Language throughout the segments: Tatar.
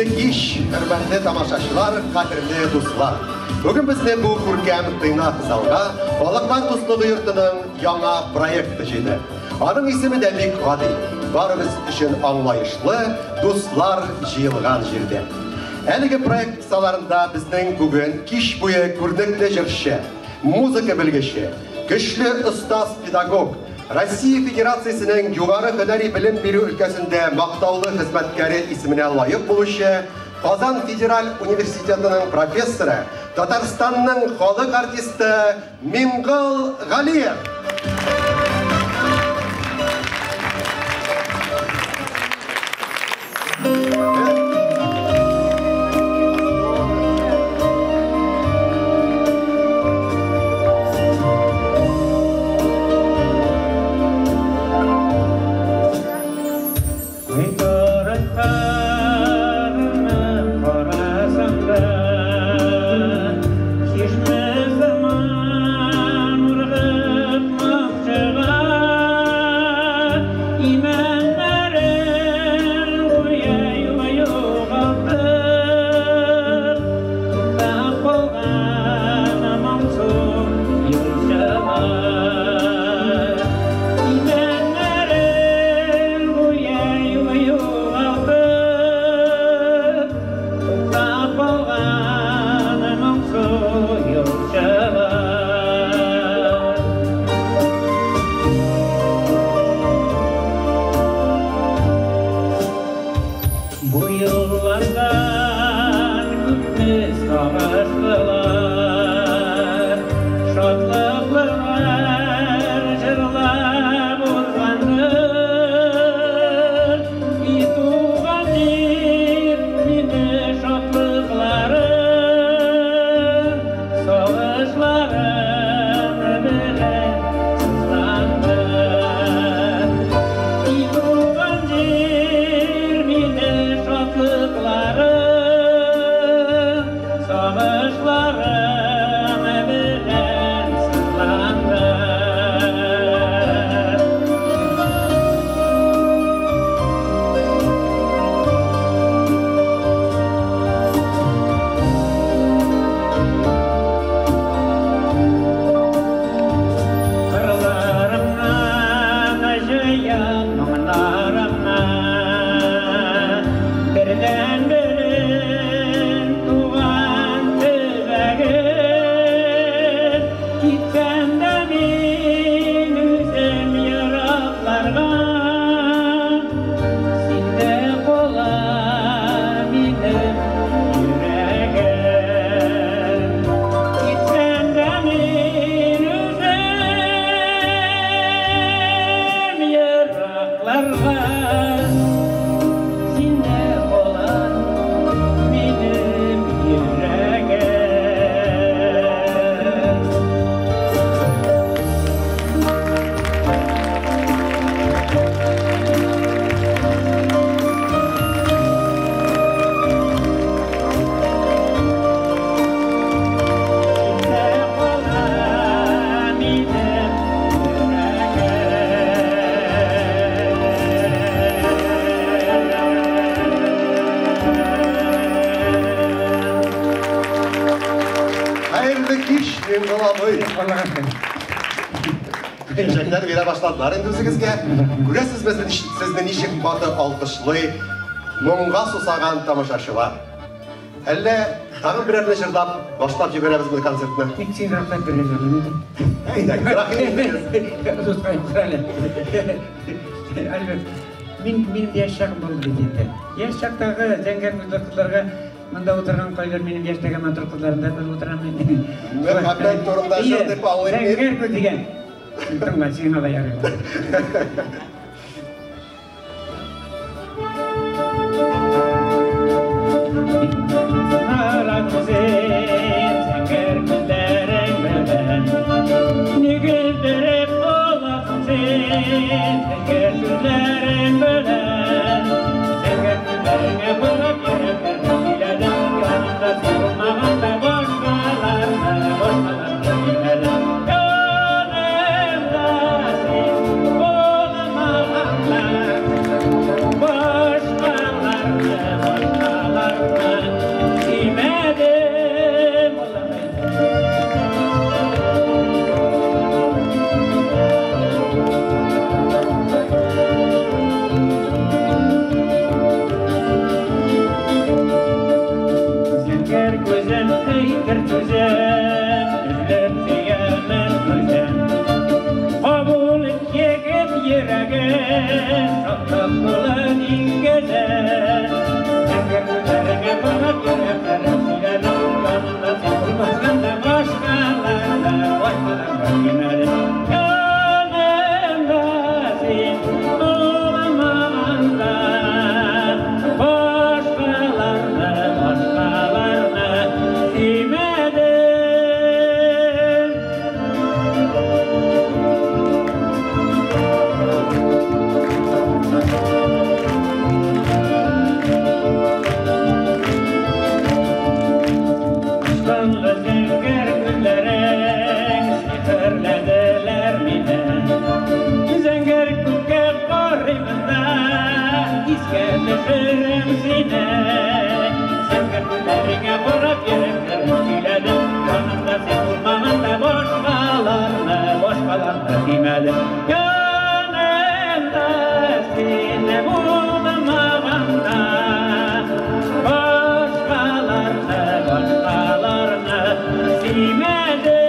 Хәерле кич, хөрмәтле тамашачылар, кадерле дуслар. Бүген безне бу күркәм тыйнак залга Халыклар дуслыгы йортының яңа проекты җыйды. Аның исеме дә бик гади. Барыбыз өчен аңлаешлы, дуслар җыелган җирдә. Әлеге проект кысаларында безнең бүген кич буе күренекле җырчы, музыка белгече, көчле остаз педагог, Россия Федерациясенең югары һөнәри белем бирү өлкәсендә мактаулы хезмәткәре исеменә лаек булучы Казан федераль университетының профессоры, Татарстанның халык артисты Миңгол Галиев. Чәчәкләр бирә башладылар инде үзегезгә. Күрәсезме, сезне ничек каты алкышлый, моңга сусаган тамашачылар. Әллә тагын берәрне җырлап башлап җибәрәбезме концертны? Тик син рәхмәт белән җырлыйм. Әйдә, рәхим итегез. Альберт, мин яшь чагым булды бит инде. Яшь чактагы зәңгәр күзле кызларга монда утырган кайбер минем яшьтәге матур кызларым да бер утырам инде. Мәхәббәт турында җыр дип аңлыйм мин. Зәңгәр күз дигән. Тыңла, сиңа да ярый. Зәңгәр күзләрең белән, ни көлдереп аласың син, зәңгәр күзләрең белән, зәңгәр күзләреңә карап йөрәкләрне сөйләдем, янымда син булмаганда башкаларны, башкаларны сөйләдем. Янымда син булмаганда Шатлык тулы диңгезе. Зәңгәр күзләреңә карап йөрәкләрем сөйләде. Янымда син булмаганда башкаларны, башкаларны сөймәдем. Янымда син булмаганда башкаларны, башкаларны сөймәдем. Тышканлы зәңгәр күзләрең сихерләделәр мине. Зәңгәр күккә карыймын да, искә төшерәм сине. Зәңгәр күзләреңә карап йөрәкләрем сөйләде. Янымда син булмаганда башкаларны, башкаларны сөймәдем. Янымда син булмаганда башкаларны, башкаларны сөймәдем.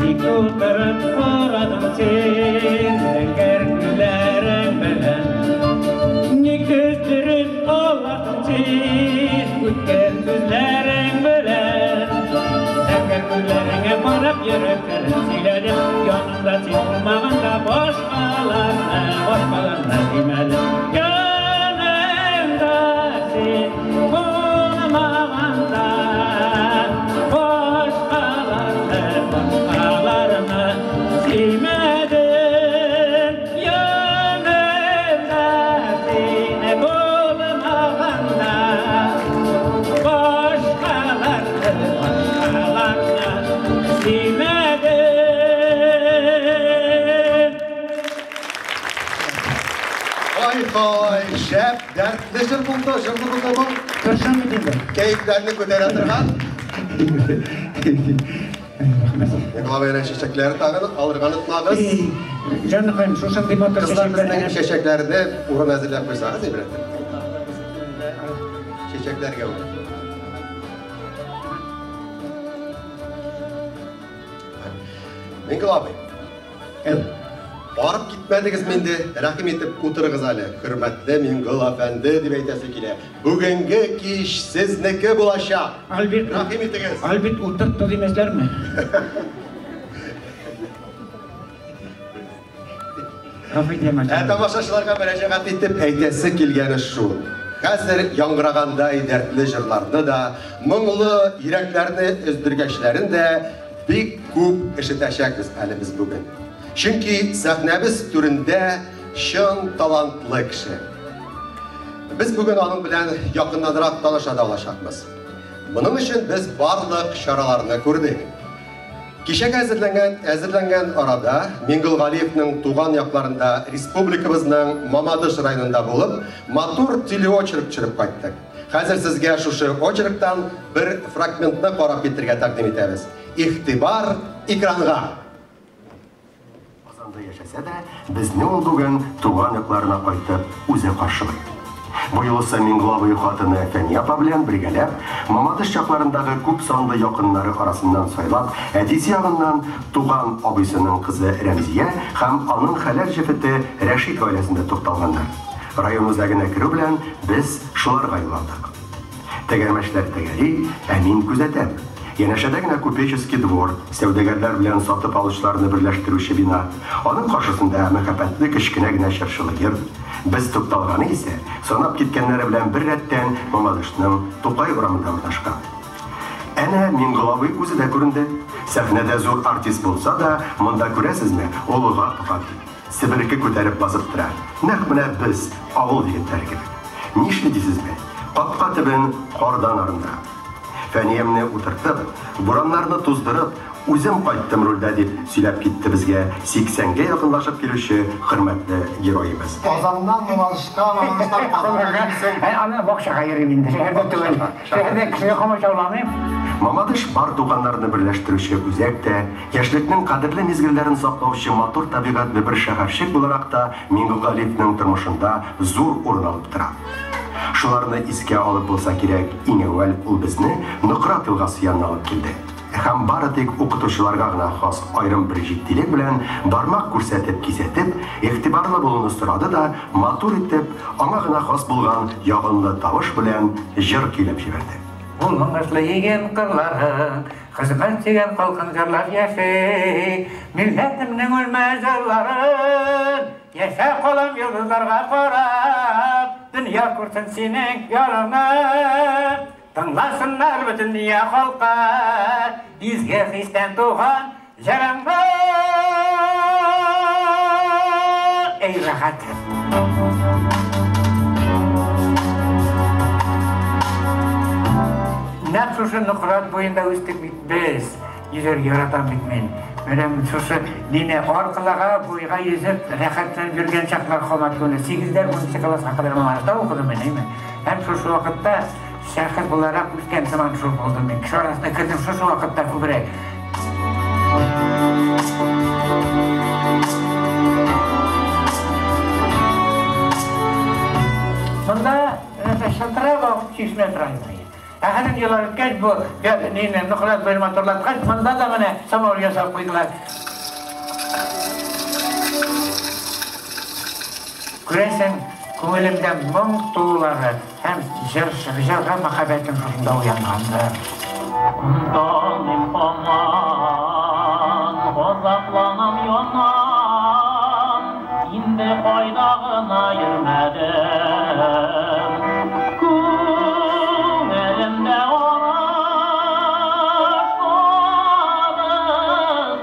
Ник утырып карадың син зәңгәр күзләрең белән? Ник өздереп аласың син үткән сүзләрең белән? Зәңгәр күзләреңә карап йөрәкләрем сөйләде. Янымда син булмаганда башкаларны, башкаларны сөймәдем. Янымда син булмаганда башкаларны, башкаларны сөймәдем. Янымда син булмаганда башкаларны, башкаларны сөймәдем. Ай-хай, шәп, дәртле җыр булды, җырлы булды бу. Тырышам бит инде. Кәефләрне күтәрә торган. Рәхмәт. Миңгол чәчәкләр тагын алырга онытмагыз. Җаныкаем, шушындый матур Кызлар безнең чәчәкләр. чәчәкләрне урын әзерләп куйсагыз, әйбәт. Чәчәкләргә урын. Миңгол абый, барып китмәдегезме инде? Рәхим итеп утырыгыз әле. Хөрмәтле Миңгол әфәнде дип әйтәсе килә. Бүгенге кич сезнеке булачак. Альберт, Рәхим итегез. Альберт утыртты димәсләрме? Гафу итәм, Ә тамашачыларга мөрәҗәгать итеп әйтәсе килгәне шул. Хәзер яңгырагандай дәртле җырларны да, моңлы йөрәкләрне өздергәчләрен дә бик күп ишетәчәкбез әле без бүген. Чөнки сәхнәбез түрендә чын талантлы кеше. Без бүген аның белән якыннанрак таныша да алачакбыз. Моның өчен без барлык чараларны күрдек. Кичәгә әзерләнгән арада Миңгол Галиевның туган якларында республикабызның Мамадыш районында булып, матур телеочерк төшереп кайттык. Хәзер сезгә шушы очерктан бер фрагментны карап китергә тәкъдим итәбез. Игътибар экранга. Казанда яшәсә дә, безне ул бүген туган якларына кайтып үзе каршылый. Бу юлысы Миңгол абый хатыны Фәния апа белән бергәләп, Мамадыш якларындагы күп санлы якыннары арасыннан сайлап, әтисе ягыннан туган абыйсының кызы Рәмзия һәм аның хәләл җефете Рәшит гаиләсендә тукталганнар. Район үзәгенә керү белән без шуларга юл алдык. Тәгәрмәчләр тәгәри, ә мин күзәтәм. Янәшәдә генә купеческий двор, сәүдәгәрләр белән сатып алучыларны берләштерүче бина. Аның каршысында мәхәббәтле кечкенә генә чыршылы йорт. Без тукталганы исә санап киткәннәре белән бер рәттән Мамадышның Тукай урамында урнашкан. Әнә Миңгол абый үзе дә күренде. Сәхнәдә зур артист булса да, монда күрәсезме, ул гап-гади. Себерке күтәреп басып тора. Нәкъ менә без, авыл егетләре кебек. Нишли дисезме? Капка төбен кардан арындыра. Фәниямне утыртып, бураннарны туздырып, үзем кайттым рульдә дип сөйләп китте безгә 80-гә якынлашып килүче хөрмәтле героебыз. Казаннан Мамадышка, Мамадыштан Казанга килсең. Аны бакчага йөрим инде. Шәһәрдә түгел. Шәһәрдә кешегә комачауламыйм. Мамадыш бар туганнарны берләштерүче үзәк тә, яшьлекнең кадерле мизгелләрен саклаучы матур табигатьле бер шәһәрчек буларак та Миңголгалиевның тормышында зур урын алып тора. Шуларны искә алып булса кирәк, иң әүвәл ул безне Нократ елгасы янына алып килде. Һәм бары тик укытучыларга гына хас аерым бер җитдилек белән бармак күрсәтеп кисәтеп, игътибарлы булуны сорады да, матур итеп, аңа гына хас булган ягымлы тавыш белән җыр көйләп җибәрде. Ул уңышлы иген кырларын, хезмәт сөйгән халкын җырлап яши. Милләтемнең үлмәс җырларын, яшә калам йолдызларга карап, дөнья күрсен синең ярыңны. Тыңласыннар бөтен дөнья халкы, изге хистән туган җырыңны. Эй, рәхәт! Нәкъ шушы Нократ буенда үстек бит без. Йөзәргә яратам бит мин. Менә шушы мине аркылыга, буйга йөзеп, рәхәтләнеп йөргән чаклар хамат көне. 8-дән 10 класска кадәр Мамадышта укыдым мин, әйме? Һәм шушы вакытта шәхес буларак үскән сыман шул булдым мин. Кеше арасына кердем шушы вакытта күбрәк. Монда шылтырап агып чишмә тора иде. Ә хәзер еллар үткәч, бу нине Нократ буен матурлаткач, монда да менә самавыр ясап куйдылар. Күрәсең, күңелемдә моң туулары һәм җыр, җырга мәхәббәтем шушында уянгандыр. Онталмыйм һаман, газапланам, янам, инде кайда гына йөрмәдем. Күңелемдә арыш, сары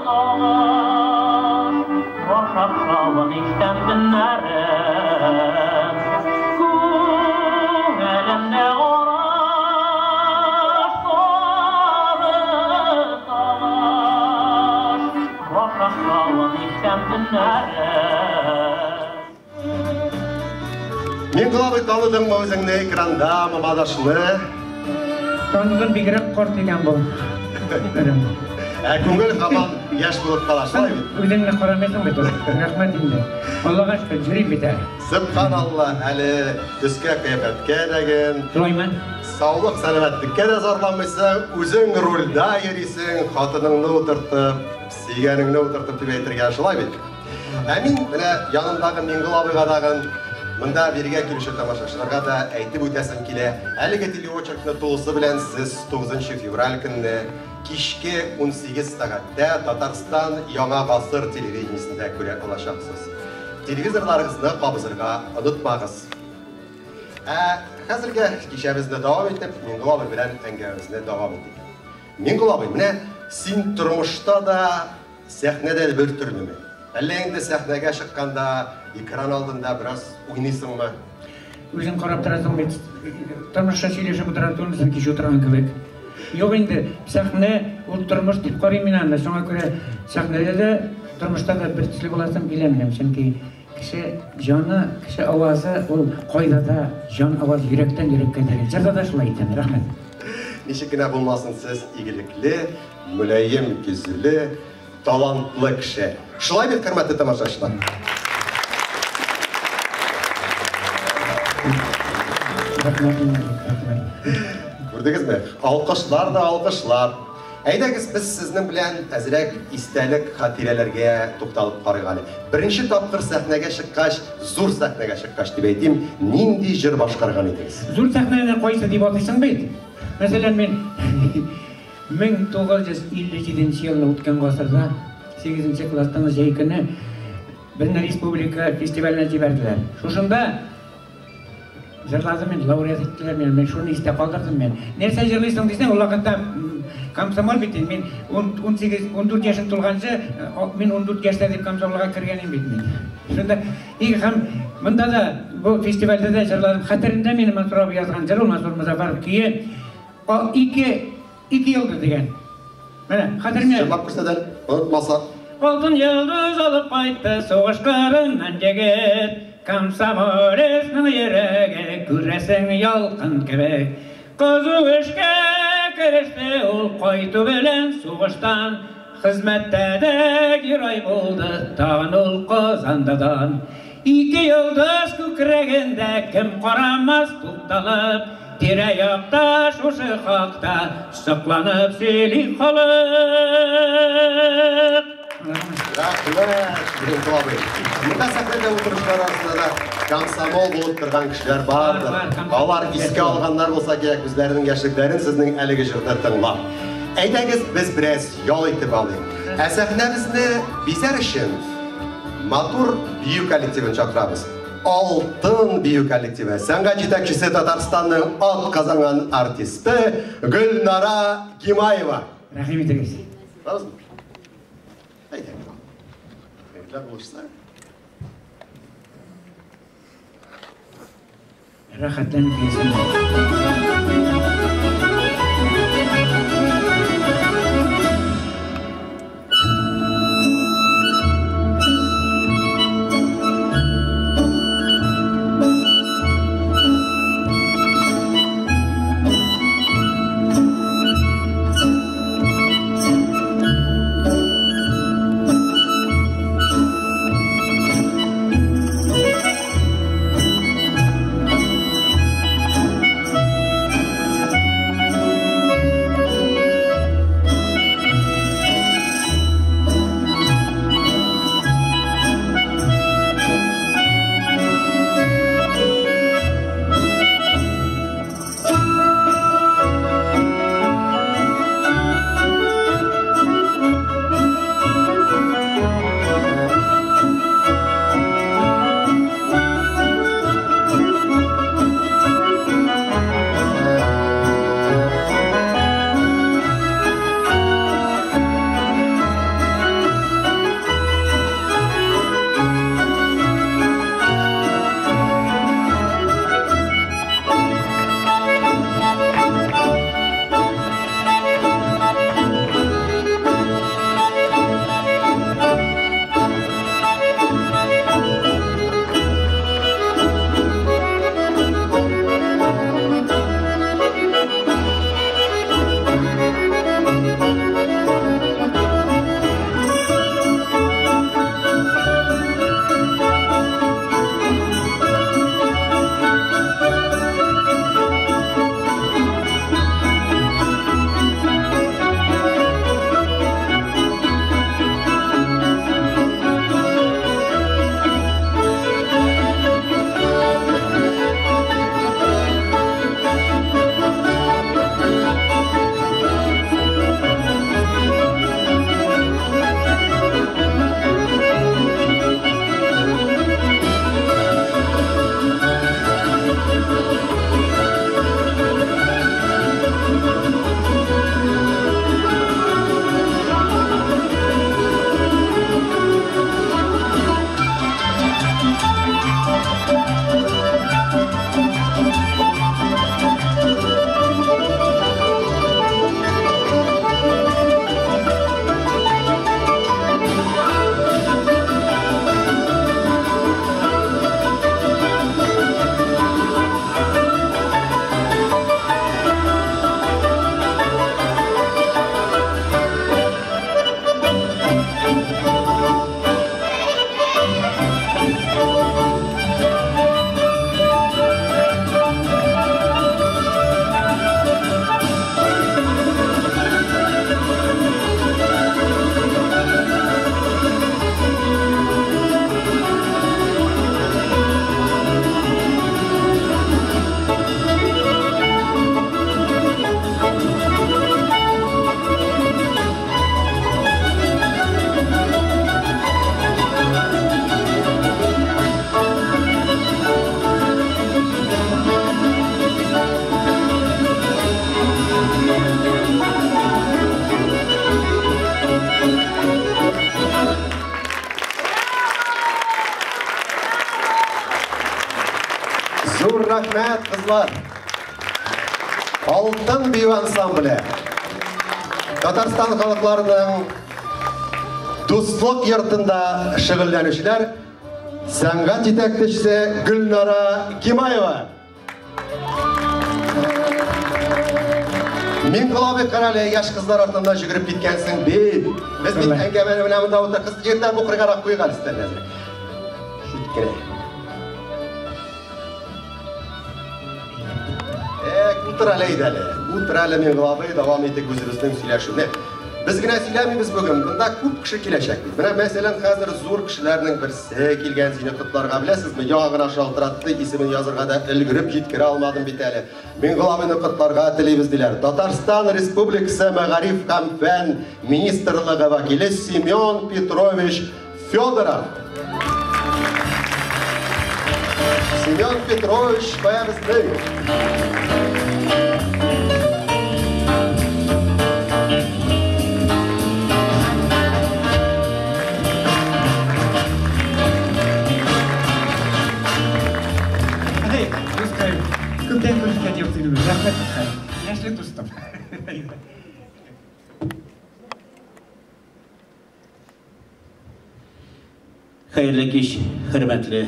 сагыш, башак шавын ишетәм төннәрен. Күңелемдә арыш, сары сагыш, башак шавын ишетәм төннәрен. Миңгол абый, таныдыңмы үзеңне экранда, Мамадышны? Таныдым, бигрәк карт икән бу. Ә күңел һаман яшь булып кала, шулай бит? Үзеңне карамыйсың бит ул. Рәхмәт инде. Аллага шөкер, йөрим бит әле. Сөбханалла, әле төскә кыяфәткә дәген. Шулаймы? Саулык, сәламәтлеккә дә зарланмыйсың, үзең рульдә йөрисең, хатыныңны утыртып, сөйгәнеңне утыртып дип әйтергә, шулай бит? Ә мин менә янымдагы Миңгол абыйга тагын монда бирегә килүче тамашачыларга да әйтеп үтәсем килә. Әлеге телеочеркны тулысы белән сез 9 февраль көнне кичке 18 сәгатьтә Татарстан Яңа Гасыр телевидениесендә күрә алачаксыз. Телевизорларыгызны кабызырга онытмагыз. Ә хәзергә кичәбезне дәвам итеп, Миңгол абый белән әңгәмәбезне дәвам итик. Миңгол абый, менә син тормышта да, сәхнәдә дә бер төрлеме? Әллә инде сәхнәгә чыкканда, экран алдында бераз уйныйсыңмы? Үзең карап торасың бит, тормышта сөйләшеп утырган түгелсең, кич утырган кебек. Юк инде, сәхнә ул тормыш дип карыйм мин аны. Шуңа күрә сәхнәдә дә, тормышта да бер төсле буласым килә минем, чөнки кеше җаны, кеше авазы ул кайда да җан аваз йөрәктән йөрәккә тәгел. Җырда да шулай икән, рәхмәт. Ничек кенә булмасын, сез игелекле, мөлаем йөзле, талантлы кеше. Шулай бит, хөрмәтле тамашачылар? Рәхмәт, рәхмәт. Күрдегезме? Алкышлар да алкышлар. Әйдәгез, без сезнең белән әзрәк истәлек хатирәләргә тукталып карыйк әле. Беренче тапкыр сәхнәгә чыккач, зур сәхнәгә чыккач дип әйтим, нинди җыр башкарган идегез? Зур сәхнәне кайсы дип атыйсың бит? Мәсәлән, мин 1957 елны үткән гасырда 8 класстан җәй көне безне республика фестиваленә җибәрделәр. Шушында җырладым мин, лауреат иттеләр мине, мин шуны истә калдырдым мин. Нәрсә җырлыйсың дисәң, ул вакытта комсомол бит инде, мин 18, 14 яшем тулганчы, мин 14 яшьтә дип комсомолга кергән идем бит мин. Шунда, и һәм монда да, бу фестивальдә дә җырладым. Хәтеремдә минем Мансур абый язган җыр, ул Мансур Мозаффаров көе, ике йолдыз дигән. Менә, хәтеремдә. Җырлап күрсәт әле, онытмаса. Алтын йолдыз алып кайтты сугыш кырыннан егет, комсомолецның йөрәге күрәсең ялкын кебек. Кызу эшкә Кереште ул кайту белән сугыштан. Хезмәттә дә герой булды, тагын ул Казандадан. Ике йолдыз күкрәгендә кем карамас тукталып, тирә-якта шушы хакта сокланып сөйли халык. Рәхмәт, Миңтол абый. Монда сәхнәдә утыручылар арасында да комсомол булып торган кешеләр бардыр. Бар, бар, комсомол. Алар искә алганнар булса кирәк үзләренең яшьлекләрен сезнең әлеге җырны тыңлап. Әйдәгез, без бераз ял итеп алыйк. Ә сәхнәбезне бизәр өчен матур бию коллективын чакырабыз. Алтын бию коллективы. Сәнгать җитәкчесе Татарстанның ат казанган артисты Гөлнара Гимаева. Рәхим итегез. Барабызмы? Әйдә. Егетләр булышса. Рәхәтләнеп биесеннәр. Зур рәхмәт, кызлар. Алтын бию ансамбле. Татарстан халыкларының дуслык йортында шөгыльләнүчеләр сәнгать җитәкчесе Гөлнара Гимаева. Миңгол абый, карале, яшь кызлар артыннан җөгереп киткәнсең бит. Без бит әңгәмәне менә монда утыр, кыз егетләр бу кырыйгарак куйыйк әле өстәлне әзрәк. Чүт кенә. Эк, утыр әле әйдә әле. Утыр әле, Миңгол абый, дәвам итик үзебезнең сөйләшүне. Без генә сөйләмибез бүген, монда күп кеше киләчәк бит. Менә, мәсәлән, хәзер зур кешеләрнең берсе килгән сине котларга, беләсезме? Яңа гына шалтыратты, исемен язырга да өлгереп җиткерә алмадым бит әле. Миңгол абыйны котларга телибез, диләр. Татарстан Республикасы Мәгариф һәм фән министрлыгы вәкиле Семен Петрович Федоров. Семен Петрович кая безнең? Күптән күрешкән юк синең белән. Рәхмәт, дускай. Яшьлек дустым. Хәерле кич, хөрмәтле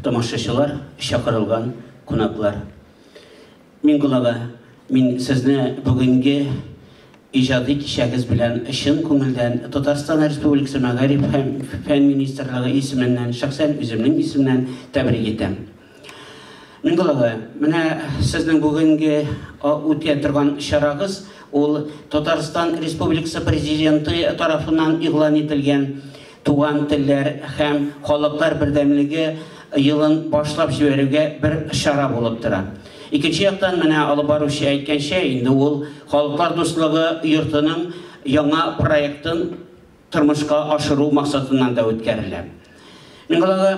тамашачылар, чакырылган кунаклар. Миңгол ага, мин сезне бүгенге иҗади кичәгез белән чын күңелдән Татарстан Республикасы Мәгариф һәм фән министрлыгы исеменнән, шәхсән үземнең исемнән тәбрик итәм. Миңгол ага, менә сезнең бүгенге үтә торган чарагыз ул Татарстан Республикасы Президенты тарафыннан игълан ителгән Туган телләр һәм халыклар бердәмлеге елын башлап җибәрүгә бер чара булып тора. Икенче яктан, менә алып баручы әйткәнчә, инде ул Халыклар дуслыгы йортының яңа проектын тормышка ашыру максатыннан да үткәрелә. Миңгол ага,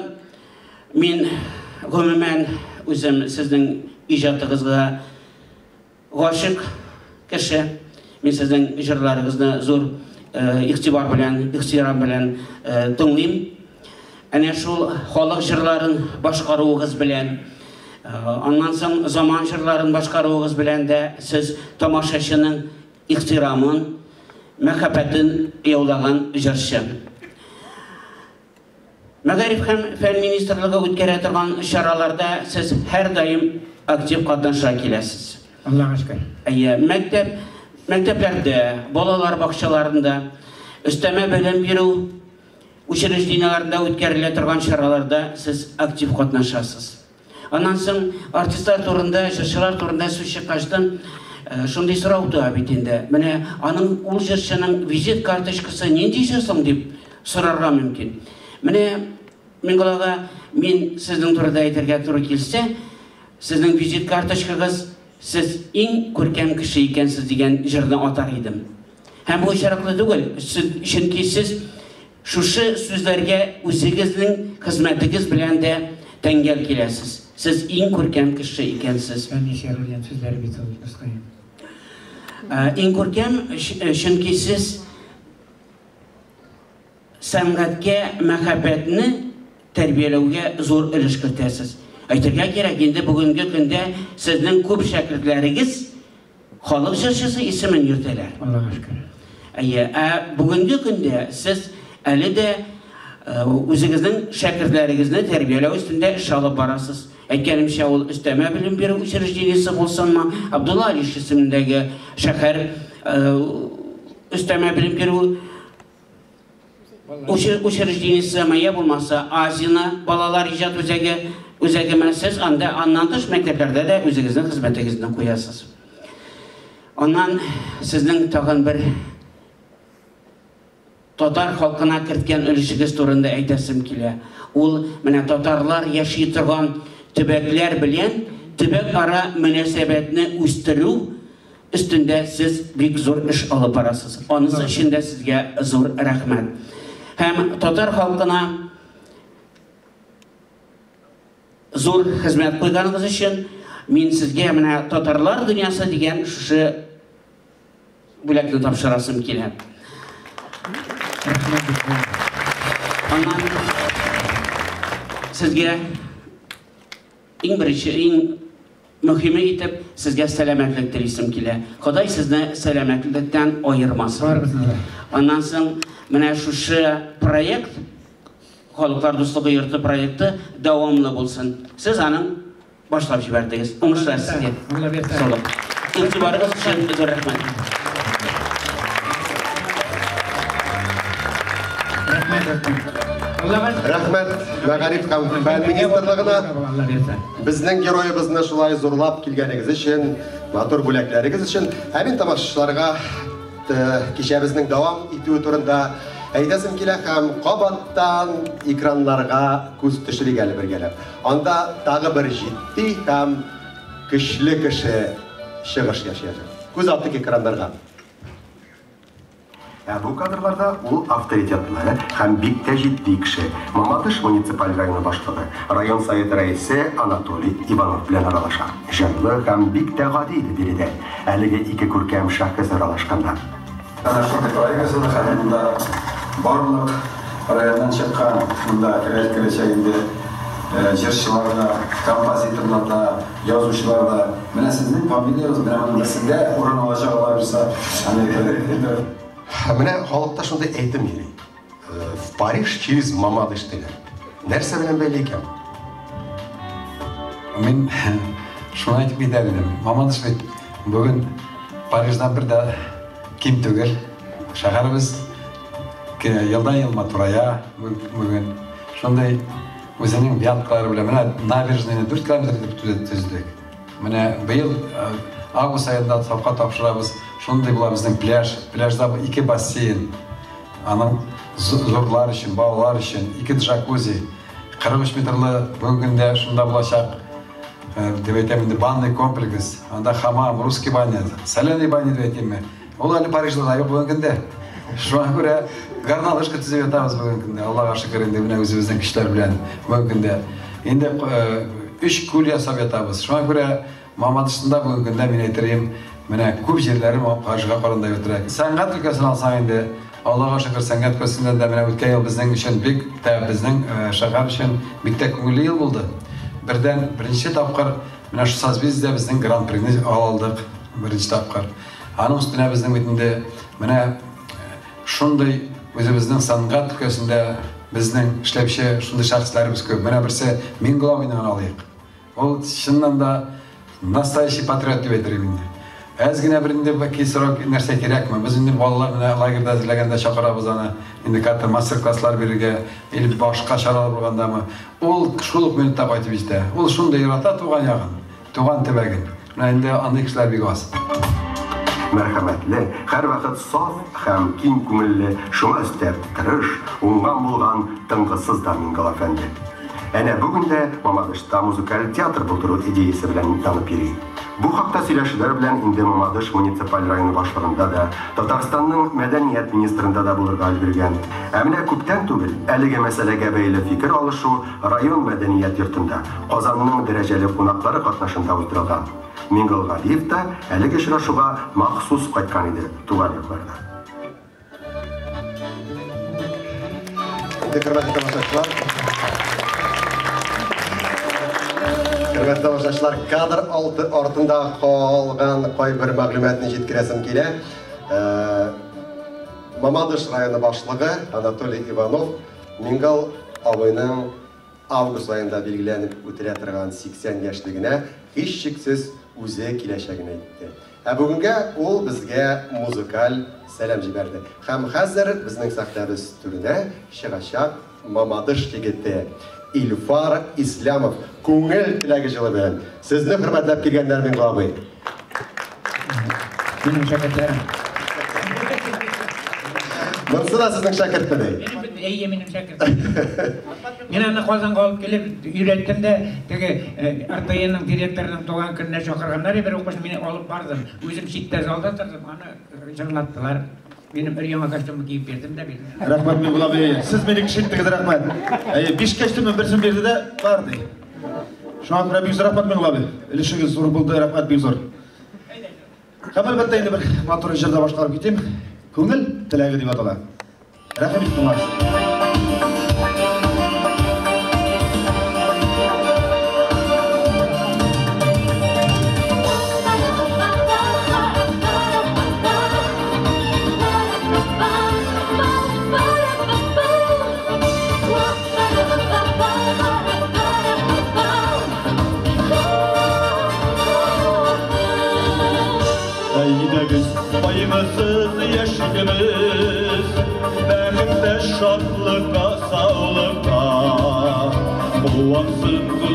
мин гомумән үзем сезнең иҗатыгызга гашыйк кеше. Мин сезнең җырларыгызны зур игътибар белән, ихтирам белән тыңлыйм. Әнә шул халык җырларын башкаруыгыз белән, аннан соң заман җырларын башкаруыгыз белән дә сез тамашачының ихтирамын, мәхәббәтен яулаган җырчы. Мәгариф һәм фән министрлыгы үткәрә торган чараларда сез һәрдаим актив катнаша киләсез. Аллага шөкер. Әйе, мәктәп, мәктәпләрдә, балалар бакчаларында, өстәмә белем бирү учреждениеләрендә үткәрелә торган чараларда сез актив катнашасыз. Аннан соң артистлар турында, җырчылар турында сүз чыккачтын, шундый сорау туа бит инде. Менә аның ул җырчының визит карточкасы нинди җыр соң дип сорарга мөмкин. Менә Миңгол ага, мин сезнең турында әйтергә туры килсә, сезнең визит карточкагыз сез иң күркәм кеше икәнсез дигән җырны атар идем. Һәм бу очраклы түгел, чөнки сез Шушы сүзләргә үзегезнең хезмәтегез белән дә тәңгәл киләсез. Сез иң күркәм кеше икәнсез. Фәнис Яруллин сүзләре бит ул, дускаем. Иң күркәм, чөнки сез сәнгатькә мәхәббәтне тәрбияләүгә зур өлеш кертәсез. Әйтергә кирәк, инде бүгенге көндә сезнең күп шәкертләрегез Халык җырчысы исемен йөртәләр. Аллага шөкер. Әйе, ә бүгенге көндә сез әле дә үзегезнең шәкертләрегезне тәрбияләү өстендә эш алып барасыз. Әйткәнемчә, ул өстәмә белем бирү учреждениесе булсынмы, Абдулла Алиш исемендәге шәһәр өстәмә белем бирү Учреждениесе я булмаса, Азина балалар иҗат үзәге, үзәгеме, сез анда аннан тыш мәктәпләрдә дә үзегезнең хезмәтегезне куясыз. Аннан сезнең тагын бер татар халкына керткән өлешегез турында әйтәсем килә. Ул менә татарлар яши торган төбәкләр белән төбәкара мөнәсәбәтне үстерү өстендә сез бик зур эш алып барасыз. Анысы өчен дә сезгә зур рәхмәт. Һәм татар халкына зур хезмәт куйганыгыз өчен мин сезгә менә Татарлар дөньясы дигән шушы бүләкне тапшырасым килә. Аннан сезгә Иң беренче, иң мөһиме итеп, сезгә сәламәтлек телисем килә. Ходай сезне сәламәтлектән аермасын. Барыбызны да. Аннан соң менә шушы проект, Халыклар дуслыгы йорты проекты дәвамлы булсын. Сез аның башлап җибәрдегез. Уңышлар сезгә. Алла бирсә. Саулык. Игътибарыгыз өчен зур рәхмәт. Рәхмәт Мәгариф һәм фән министрлыгына. Безнең героебызны шулай зурлап килгәнегез өчен, матур бүләкләрегез өчен. Ә мин тамашачыларга кичәбезнең дәвам итүе турында әйтәсем килә һәм кабаттан экраннарга күз төшерик әле бергәләп. Анда тагы бер җитди һәм көчле кеше чыгыш ясаячак. Күз аттык экраннарга. Ә бу кадрларда ул авторитетлы һәм бик тә җитди кеше. Мамадыш муниципаль районы башлыгы, район советы рәисе Анатолий Иванов белән аралаша. Җайлы һәм бик тә гади иде биредә. Әлеге ике күркәм шәхес аралашканда. Әнә шундый проект ясады һәм монда барлык районнан чыккан, монда керәчәк инде җырчылар да, композиторлар да, язучылар да. Менә сезнең фамилиягез менә моның берсендә урын алачак алай булса. Менә халыкта шундый әйтем йөри. В Париж через Мамадыш диләр. Нәрсә белән бәйле икән? Мин шуны әйтеп китәр идем. Мамадыш бит бүген Париждан бер дә ким түгел. Шәһәребез елдан-ел матурая бүген. Шундый үзенең вяткалары белән менә набережныйны 4 километр итеп төзедек. Менә быел август аенда сафка тапшырабыз. Шундый була безнең пляж. Пляжда 2 бассейн. Аның зурлар өчен, балалар өчен 2 джакузи. 43 метрлы бүгенге көндә шунда булачак. Дип әйтәм инде банный комплекс. Анда хамам, русский баня, соленый баня дип әйтәмме. Ул әле Парижда да юк бүгенге көндә. Шуңа күрә горнолыжка төзеп ятабыз бүгенге көндә. Аллага шөкер инде менә үзебезнең көчләр белән бүгенге көндә. Инде 3 күл ясап ятабыз. Шуңа күрә Мамадышында бүгенге көндә мин әйтерем, менә күп җирләре Парижга каранда ятыра. Сәнгать өлкәсен алсаң инде, Аллага шөкер, сәнгать өлкәсендә дә менә үткән ел безнең өчен бик тә, безнең шәһәр өчен бик тә күңелле ел булды. Бердән беренче тапкыр менә шу Созвездие безнең гран-прины ала алдык, беренче тапкыр. Аның өстенә безнең бит инде менә шундый үзебезнең сәнгать өлкәсендә безнең эшләүче шундый шәхесләребез күп. Менә берсе Миңгол абыйны гына алыйк. Ул чыннан да настоящий патриот дип әйтер идем инде. Әз генә бер инде сорау нәрсә кирәкме? Без инде балалар менә лагерьда әзерләгәндә чакырабыз аны. Инде катта мастер-класслар бирергә или башка чаралар булгандамы? Ул шул ук минутта кайтып җитә. Ул шундый ярата туган ягын, туган төбәген. Менә инде андый кешеләр бик аз. Мәрхәмәтле, һәрвакыт саф һәм киң күңелле, шуңа өстәп тырыш, уңган булган тынгысыз да Миңгол әфәнде. Әнә бүген дә Мамадышта музыкаль театр булдыру идеясы белән танып йөри. Бу хакта сөйләшүләр белән инде Мамадыш муниципаль районы башлыгында да, Татарстанның мәдәният министрында да булырга өлгергән. Ә менә күптән түгел әлеге мәсьәләгә бәйле фикер алышу район мәдәният йортында Казанның дәрәҗәле кунаклары катнашында уздырылган. Миңгол Галиев та әлеге очрашуга махсус кайткан иде туган якларына. Хөрмәтле тамашачылар, хөрмәтле тамашачылар, кадр артында калган кайбер мәгълүматны җиткерәсем килә. Мамадыш районы башлыгы Анатолий Иванов Миңгол абыйның август аенда билгеләнеп үтелә торган 80 яшьлегенә һичшиксез үзе киләчәген әйтте. Ә бүгенгә ул безгә музыкаль сәлам җибәрде. Һәм хәзер безнең сәхнәбез түренә чыгачак Мамадыш егете Илфар Ислямов күңел теләге җылы белән. Сезне хөрмәтләп килгәннәр, Миңгол абый. Минем шәкертләрем. Монысы да сезнең шәкертмени? Әйе, минем шәкертем. Мин аны Казанга алып килеп өйрәттем дә, теге РТНның директорының туган көненә чакырганнар, бер укучы мине алып бардым. Үзем читтә залда тордым, аны җырлаттылар. Минем бер яңа костюм киеп бирдем дә бирдем. Рәхмәт, Миңгол абый. Сез мине кешелектегез, рәхмәт. Әйе, 5 костюмның берсен бирде дә бар ди. Шуңа күрә бик зур рәхмәт, Миңгол абый. Өлешегез зур булды, рәхмәт бик зур. Һәм әлбәттә инде бер матур җыр да башкарып китим. Күңел теләге дип атала. Рәхим итеп тыңлагыз.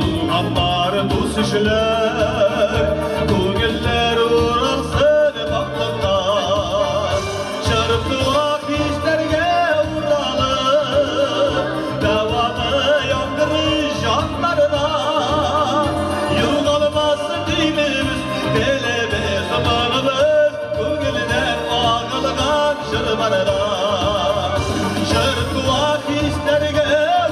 Туганнар, дус ишләр, күңелләр уралсын пакьлыкка. Җыр-туа хисләргә уралып, дәвамы яңгырый җаннарда. Югалмасын динебез, телебез, моңыбыз, күңелдән агылган җыр барда. Җыр-туа хисләргә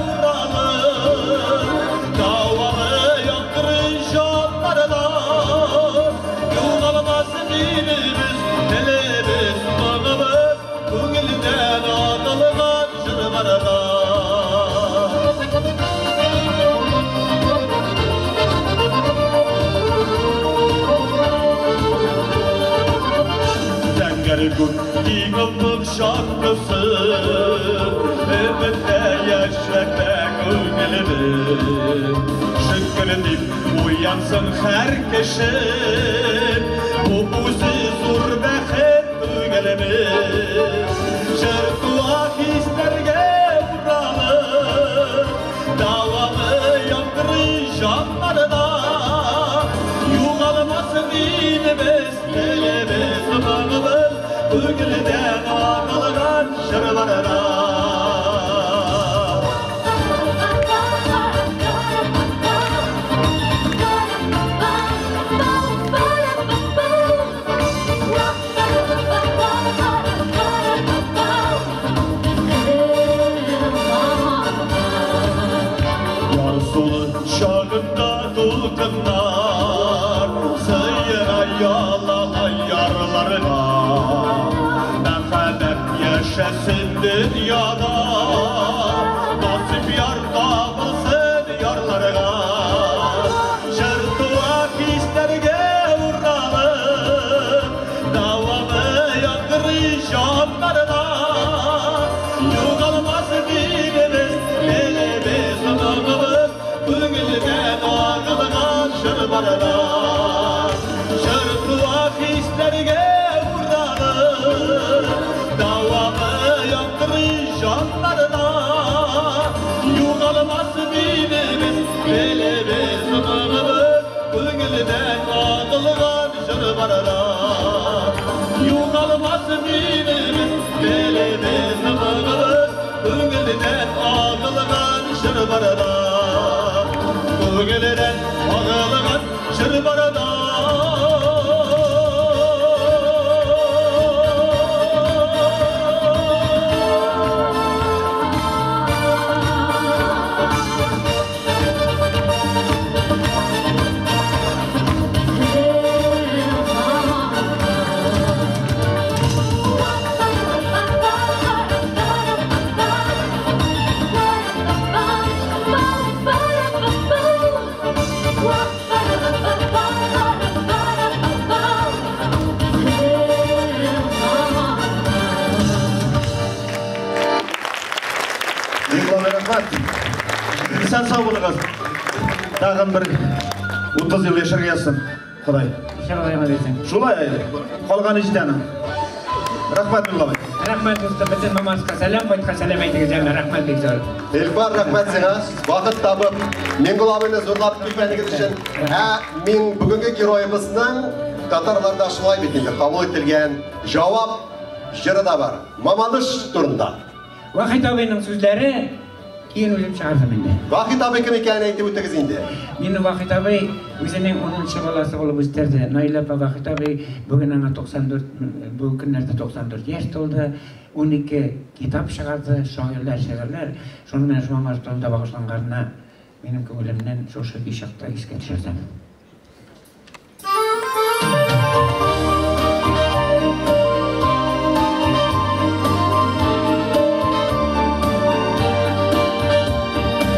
уралып, дәвамы яңгырый җаннарда. Югалмасын динебез, телебез, моңыбыз, күңелдән агылган җыр барда. Зәңгәр күк иң шаркысы, Өметтә яшәтә күңелне. Шөкер дип уянсын һәр кеше, Бу үзе зур бәхет түгелме? Җыр туа хисләргә уралып, Дәвамы яңгырый җаннарда. Югалмасын динебез, телебез, моңыбыз, Күңелдән агылган җырларда. Ярсулы чагында дулкыннар Сыера ялала ярларга. Мәхәббәт яшәсен дөньяда, Насип яр табылсын ярларга. Җыр туа хисләргә уралып, Дәвамы яңгырый җаннарда. Югалмасын динебез, телебез, моңыбыз, Күңелдән агылган җыр барда. Җыр туа хисләргә уралып, Дәвамы яңгырый җаннарда. Югалмасын динебез, телебез, моңыбыз, Күңелдән агылган җыр барда. Югалмасын динебез, телебез, моңыбыз, Күңелдән агылган җыр барда. Күңелдән агылган җыр барда. Миңгол рәхмәт. Исән сау булыгыз. Тагын бер 30 ел яшәргә язсын. Ходай. Иншалла яңа. Шулай, калганы җитә аның. Рәхмәт, Миңгол абый. Рәхмәт, дустым, бөтен Мамадышка сәлам, кайткан сәлам әйтегез, җәмә, рәхмәт бик зур. Эльфар, рәхмәт сиңа. Вакыт табып, Миңгол абыйны зурлап килгәнегез өчен. Ә мин бүгенге героебызның татарларда шулай бит инде кабул ителгән җавап җыры да бар. Мамадыш турында. Вахит абыйның сүзләре киен үзем чыгардым инде. Вахит абый кем икәнен әйтеп үтегез инде. Мине Вахит абый үзенең 10нчы баласы булып үстерде. Наилә апа Вахит абый бүген аңа 94, бу көннәрдә 94 яшь тулды. 12 китап чыгарды, шагыйрьләр, шигырьләр. Шуның белән шуңа турында багышланганына минем күңелемнән шушы көй чыкты, искә төшердем.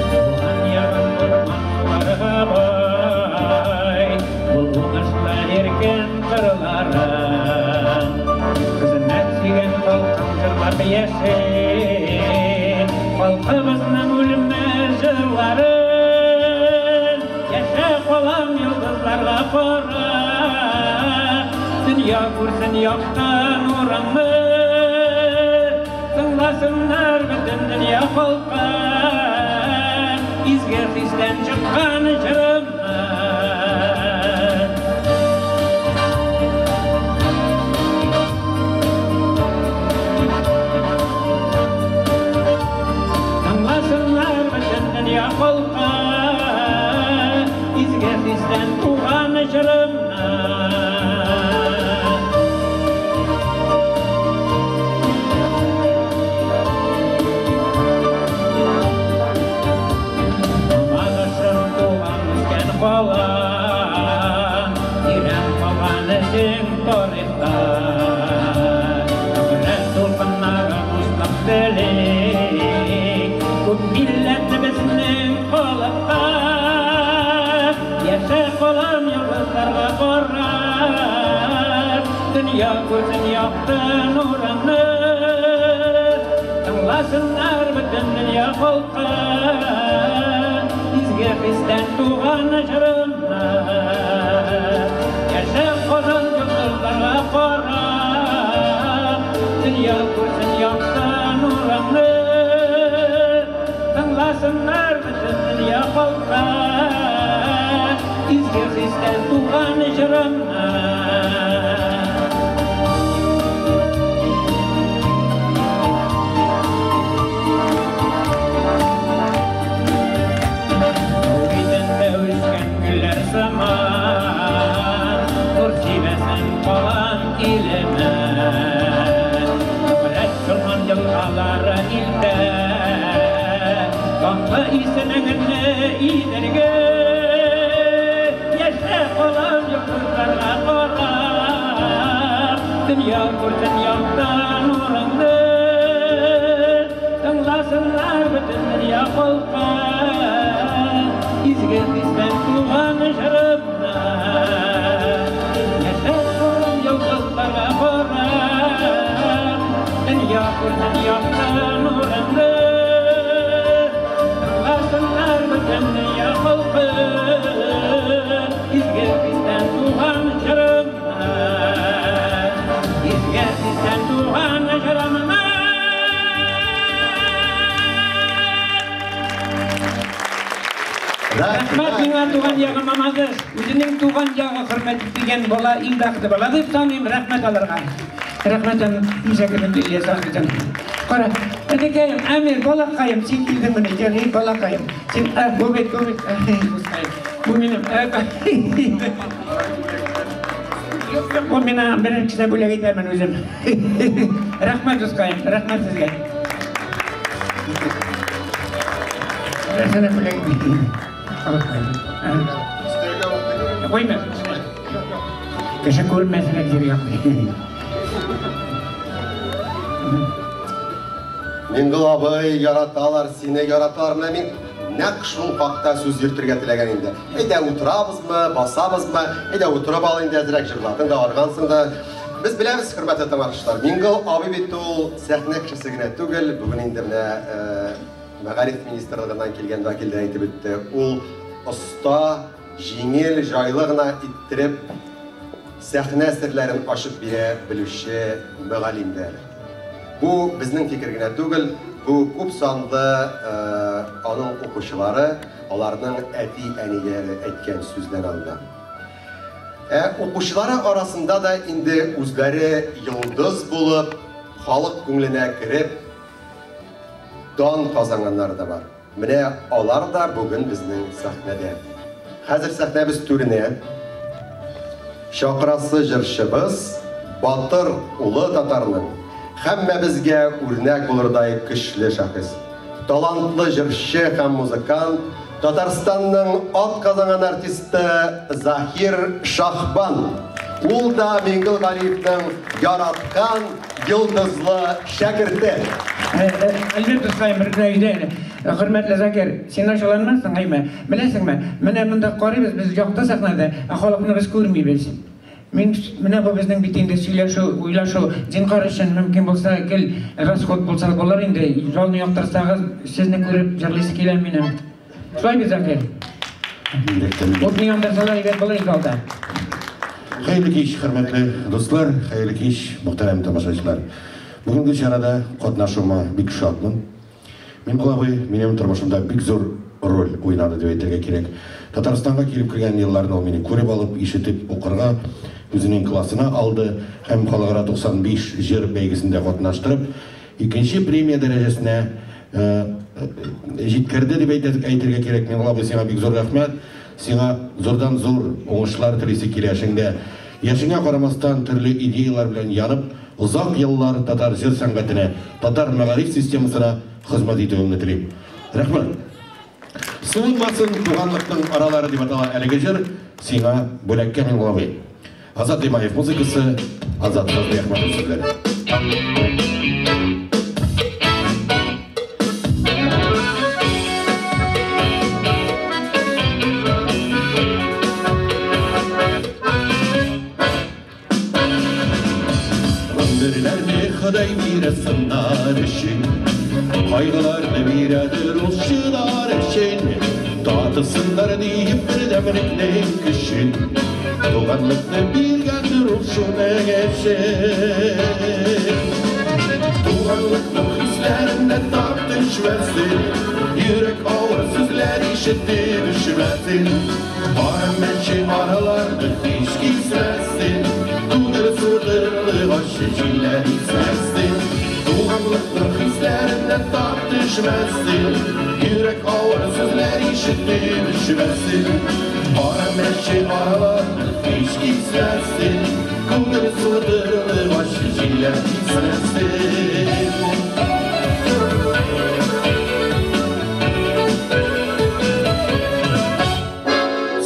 Туган ягым урманнарга бай, Бул уңышлы иркен кырлары. Хезмәт сөйгән халкым җырлап яши, Халкыбызның үлмәс җырларын. Яшә калам йолдызларга карап, Дөнья күрсен якты нурыңны. Тыңласыннар бөтен дөнья халкы. Изге хистән чыккан җырымны. Тыңласыннар бөтен дөнья халкы, изге хистән туган җырымны. Мамадышым туган үскән калам, тирән калган эзең тарихта. Гыйбрәт дулкыннары дуслык тели, күп милләтле безнең халыкка. Яшә калам йолдызларга карап, дөнья күрсен якты нурыңны. Тыңласыннар бөтен дөнья халкы, изге хистән туган җырымны. Яшә Казан йолдызларга карап, дөнья күрсен якты нурыңны. Тыңласыннар бөтен дөнья халкы, изге хистән туган җырымны. Тау битендә үскән гөлләр сыман, нур сибәсен калам илемә. Гыйбрәт чолган елгалары илтә, данлы исемеңне Иделгә. Яшә калам йолдызларга карап, дөнья күрсен якты нурыңны. Тыңласыннар бөтен дөнья халкы, изге хистән туган җырымны. Яшә калам йолдызларга карап, дөнья күрсен якты нурыңны. Тыңласыннар бөтен дөнья халкы, изге хистән туган җырымны. Изге хистән туган җырымны. Рәхмәт миңа туган ягым Мамадыш. Үзенең туган ягы хөрмәт ителгән бала иң бәхетле бала дип саныйм. Рәхмәт аларга. Рәхмәт Мишәкенең Ильяс абыйдан. Кара, әнекәем, Әмир, балакаем, син килдең менә, җаный балакаем. Син, бу бит, бу бит, дускаем. Бу минем, Юк, юк, бу миңа беренчедә бүләк итәрмен үзем. Рәхмәт, дускаем, рәхмәт сезгә. Рәхмәт бүләк итәм. Куйма. Кеше күрмәсен җиргә куй. Миңгол абый, яраталар, сине яраталар. Менә мин нәкъ шул хакта сүз йөртергә теләгән инде. Әйдә утырабызмы, басабызмы? Әйдә утырып ал инде, әзрәк җырладың да, аргансың да. Без беләбез, хөрмәтле тамашачылар, Миңгол абый бит ул сәхнә кешесе генә түгел. Бүген инде менә Мәгариф министрлыгыннан килгән вәкил дә әйтеп үтте. Ул оста, җиңел, җайлы гына иттереп сәхнә серләрен ачып бирә белүче мөгаллим дә әле. Бу безнең фикер генә түгел, бу күп санлы аның укучылары, аларның әти-әниләре әйткән сүзләр анда. Ә укучылары арасында да инде үзләре йолдыз булып, халык күңеленә кереп, дан казанганнары да бар. Менә алар да бүген безнең сәхнәдә. Хәзер сәхнәбез түренә чакырасы җырчыбыз Батыр улы татарның һәммәбезгә үрнәк булырдай көчле шәхес. Талантлы җырчы һәм музыкант, Татарстанның ат казанган артисты Заһир Шахбан. Ул да Миңгол Галиевның яраткан йолдызлы шәкерте. Альберт дускаем, бер генә өйдә әле. Хөрмәтле Закир, син ачуланмассың, әйме? Беләсеңме, менә монда карыйбыз, без якты сәхнәдә, ә халыкны без күрмибез. Мин менә бу безнең бит инде сөйләшү, уйлашу, зинһар өчен мөмкин булса, гел расход булса булыр инде. Залны яктырсагыз, сезне күреп җырлыйсы килә минем. Шулай бит, Закир? Утны яндырсалар, әйбәт булыр инде залда. Хәерле кич, хөрмәтле дуслар, хәерле кич, мөхтәрәм тамашачылар. Бүгенге чарада катнашуыма бик шатмын. Миңгол абый минем тормышымда бик зур роль уйнады дип әйтергә кирәк. Татарстанга килеп кергән елларны ул мине күреп алып, ишетеп укырга үзенең классына алды һәм халыкара 95 җыр бәйгесендә катнаштырып, икенче премия дәрәҗәсенә җиткерде дип әйтергә кирәк. Миңнулла абый, сиңа бик зур рәхмәт. Сиңа зурдан зур уңышлар телисе килә эшеңдә. Яшеңә карамастан, төрле идеялар белән янып, озак еллар татар җыр сәнгатенә, татар мәгариф системасына хезмәт итүеңне телим. Рәхмәт. Суынмасын туганлыкның аралары дип атала әлеге җыр сиңа бүләккә, Миңнулла абый. Азат Имаев музыкасы, Азат Фазлыәхмәтов сүзләре. Гомерләрне Ходай бирә сыннар өчен, кайгыларны бирәдер ул чыдар өчен. Татысыннар диеп бердәмлекнең көчен, туганлыкны биргәндер ул шуның өчен. Туганлыкның хисләрендә тап төшмәсен, йөрәк авыр сүзләр ишетеп өшмәсен. Кара мәче араларны һич кисмәсен, күңел суытырлык ачы җилләр исмәсен. Туганлыкның хисләрендә тап төшмәсен, йөрәк авыр сүзләр ишетеп өшмәсен. Кара мәче араларны һич кисмәсен, күңел суытырлык ачы җилләр исмәсен.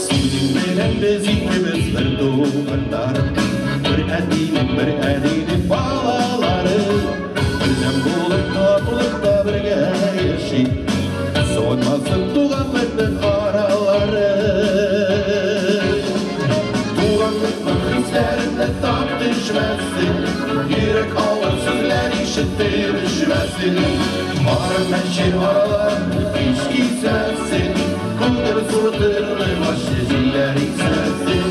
Синең белән без икебез бер туганнар, бер әтинең, бер әнинең балалары. Бердәм булып татулыкта бергә яшик, суынмасын туганлыкның аралары. Туганлыкның хисләрендә тап төшмәсен, йөрәк авыр сүзләр ишетеп өшмәсен. Кара мәче араларны һич кисмәсен, күңел суытырлык ачы җилләр исмәсен.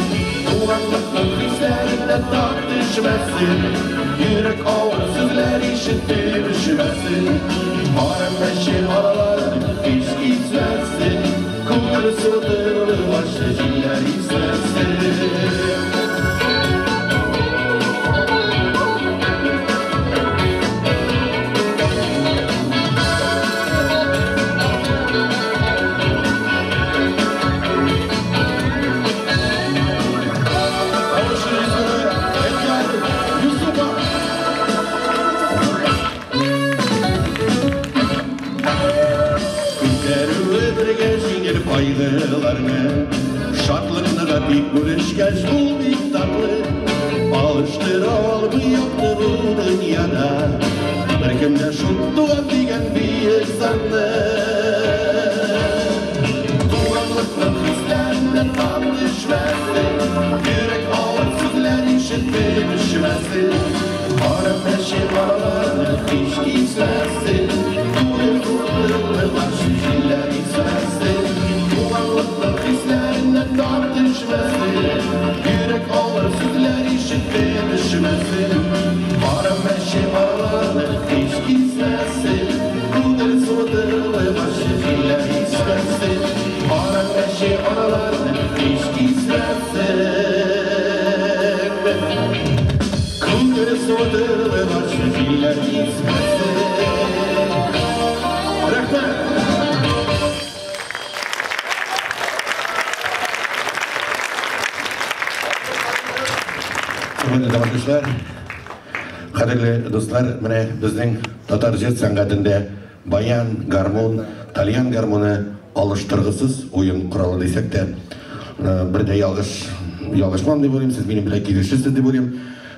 Туганлыкның хисләрендә тап төшмәсен, йөрәк авыр сүзләр ишетеп өшмәсен. Кара мәче араларны һич кисмәсен, күңел суытырлык ачы җилләр исмәсен. Күтәрүе бергә җиңел кайгыларны, шатлыкны да бик бүлешкәч ул бик татлы. Алыштыра алмый якты бу дөньяда беркем дә шул туган дигән бөек санны. Туганлыкның хисләреннән тап төшмәсен, йөрәк авыр сүзләр ишетеп өшмәсен. Кара мәче араларны һич кисмәсен, күңел суытырлык ачы җилләр исмәсен. Туганлыкның хисләреннән тап төшмәсен, йөрәк авыр сүзләр ишетеп өшмәсен. Кара мәче араларны һич кисмәсен, күңел суытырлык ачы җилләр исмәсен. Кара мәче араларны һич кисмәсен, күңел суытырлык ачы җилләр исмәсен. Рәхмәт! Хөрмәтле тамашачылар, кадерле дуслар, менә безнең татар җыр сәнгатендә баян, гармун, тальян гармуны алыштыргысыз уен коралы дисәк тә, бер дә ялгышмам дип уйлыйм, сез минем белән килешерсез дип уйлыйм.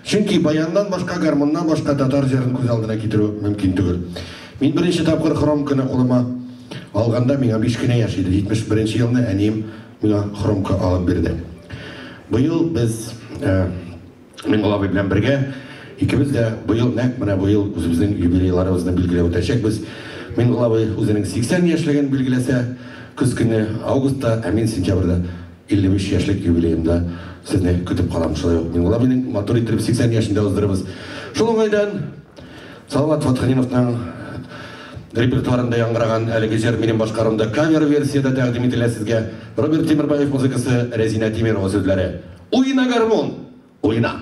Чөнки баяннан башка, гармуннан башка татар җырын күз алдына китерү мөмкин түгел. Мин беренче тапкыр хромканы кулыма алганда миңа 5 кенә яшь иде. 71 елны әнием миңа хромка алып бирде. Быел без Миңнулла абый белән бергә икебез дә быел, нәкъ менә быел үзебезнең юбилейларыбызны билгеләп үтәчәкбез. Миңнулла абый үзенең 80 яшьлеген билгеләсә, көз көне августта, ә мин сентябрьдә 55 яшьлек юбилеемда сезне көтеп калам. Шулай ук Миңнулла абыйның матур итеп 80 яшендә уздырырбыз. Шул уңайдан Салават Фатхетдиновның Репертуарында яңгыраган әлеге җыр минем башкаруымда кавер-версиядә тәкъдим ителә сезгә. Роберт Тимербаев музыкасы, Рәзинә Тимирова сүзләре. Уйна, гармун! Уйна!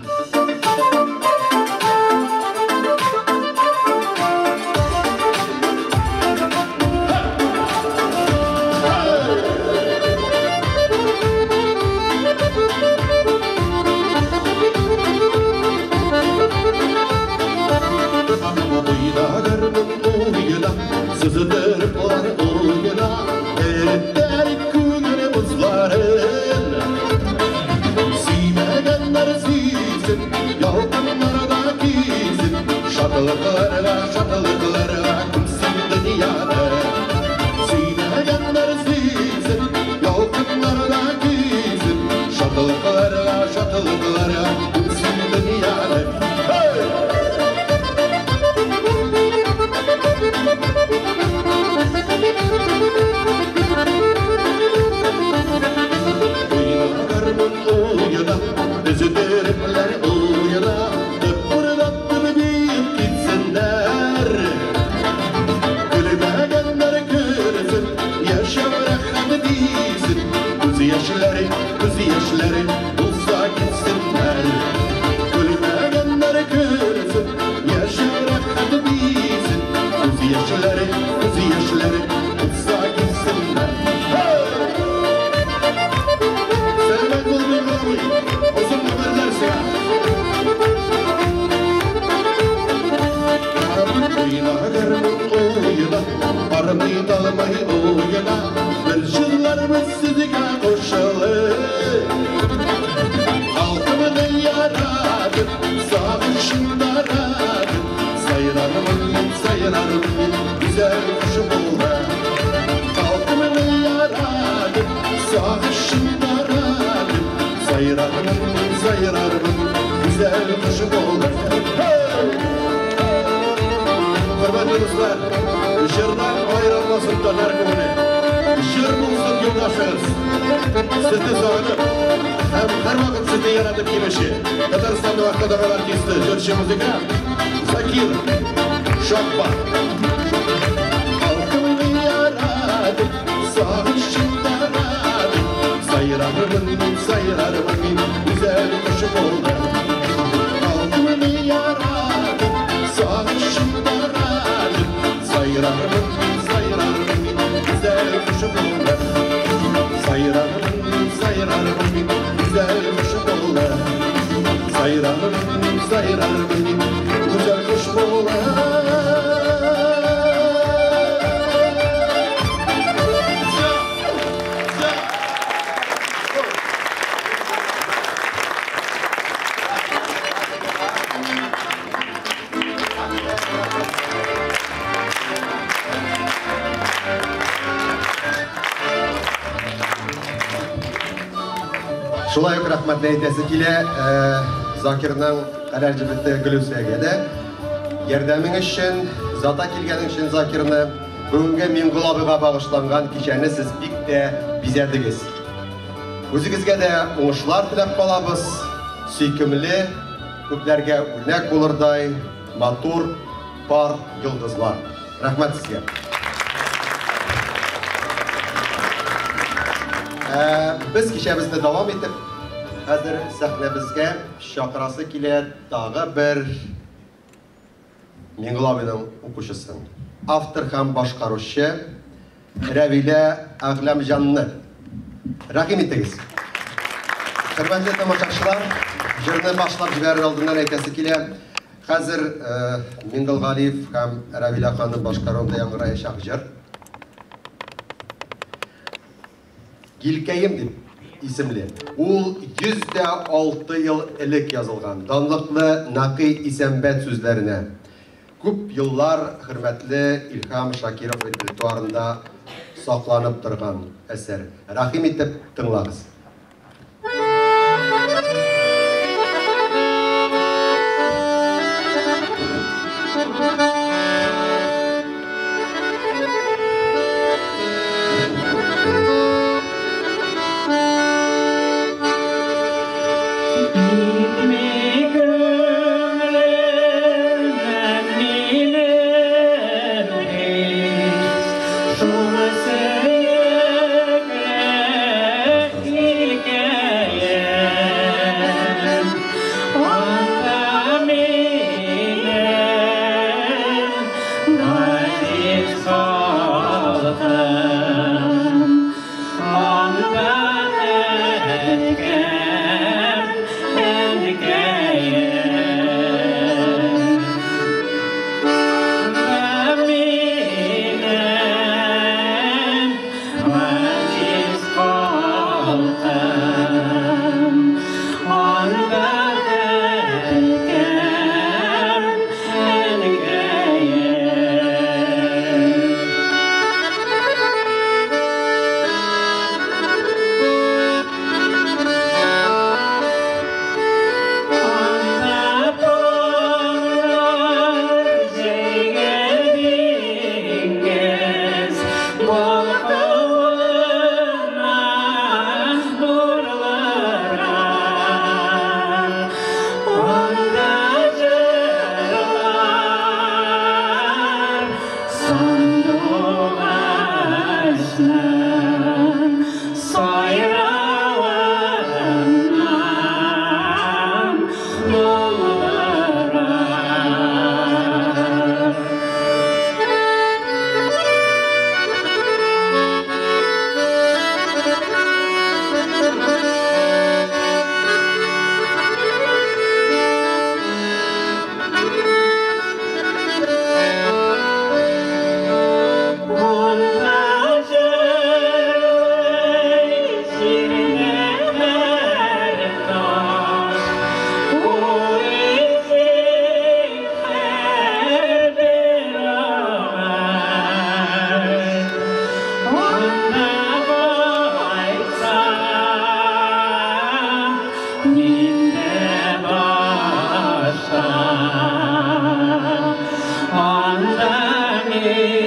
Уйна, гармун, уйна, сыздырыплар уйна, эреттерик күңел бозларын. Сөймәгәннәр сөйсен, ялкыннарда көйсен, шатлыкларга, шатлыкларга күмсен дөньяны. Сөймәгәннәр сөйсен, ялкыннарда көйсен, шатлыкларга, шатлыкларга күмсен дөньяны. Hey! Уйна, гармун, уйна, өзедерепләр уйна, тыпырдатып биеп китсеннәр. Көлмәгәннәр көлсен, яшәү рәхәт дисен, күз яшьләре, күз яшьләре булса китсеннәр. Көлмәгәннәр көлсен, яшәү рәхәт дисен, күз яшьләре, күз яшьләре булса китсеннәр. Hey! Сәламәт бул, Миңгол абый. Озын гомерләр сиңа. Уйна, гармун, уйна, армый талмый уйна, бер җырларыбыз сезгә кушылып. Халкымны яратып, сагышын таратып, сайрармын мин, сайрармын мин, гүзәл кошым булып. Халкымны яратып, сагышын таратып, сайрармын мин, сайрармын мин, гүзәл кошым булып. Hey! Хөрмәтле дуслар, җырдан аерылмасын татар күңеле. Җыр булсын юлдашыгыз. Сезне сагынып һәм һәрвакыт сезне яратып килүче Татарстанның атказанган артисты, җырчы, музыкант Закир Шакбар. Халкымны яратып, сагышын таратып, сайрармын мин, сайрармын мин, гүзәл кошым булып. Халкымны яратып, сагышын таратып, сайрармын мин, сайрармын мин, гүзәл кошым булып. Сайрармын мин, сайрармын мин, гүзәл кошым булып. Сайрармын мин, сайрармын мин, гүзәл кош булып. Шулай ук рәхмәтне әйтәсе килә Закирның хәләл җефете Гөлүсәгә дә. Ярдәмең өчен, зата килгәнең өчен Закирны бүгенге Миңгол абыйга багышланган кичәне сез бик тә бизәдегез. Үзегезгә дә уңышлар теләп калабыз. Сөйкемле, күпләргә үрнәк булырдай матур пар йолдызлар. Рәхмәт сезгә. Без кичәбезне дәвам итеп, хәзер сәхнәбезгә чакырасы килә тагы бер Миңгол абыйның укучысын. Автор һәм башкаручы Рәвилә Әгъләмҗанны. Рәхим итегез. Хөрмәтле тамашачылар, җырны башлап җибәрер алдыннан әйтәсе килә. Хәзер Миңгол Галиев һәм Рәвилә ханым башкаруында яңгыраячак җыр Гилкәем дип исемле. Ул 106 ел элек язылган. Данлыклы Нәкый Исәнбәт сүзләренә. Күп еллар хөрмәтле Илһам Шакиров репертуарында сакланып торган әсәр. Рәхим итеп тыңлагыз. Gitme kömrümden minem. Әткәм, әнкәем. Минем газиз халкым, анда әткәм, әнкәем. Анда таңнар, җәйге диңгез балкуыннан нурлырак. Анда җырлар сандугачның сайравыннан моңлырак. Анда җырлый җирдә һәр таш, Уйсый һәрбер агач. Анда кайтсам, мин дә башта. Анда мине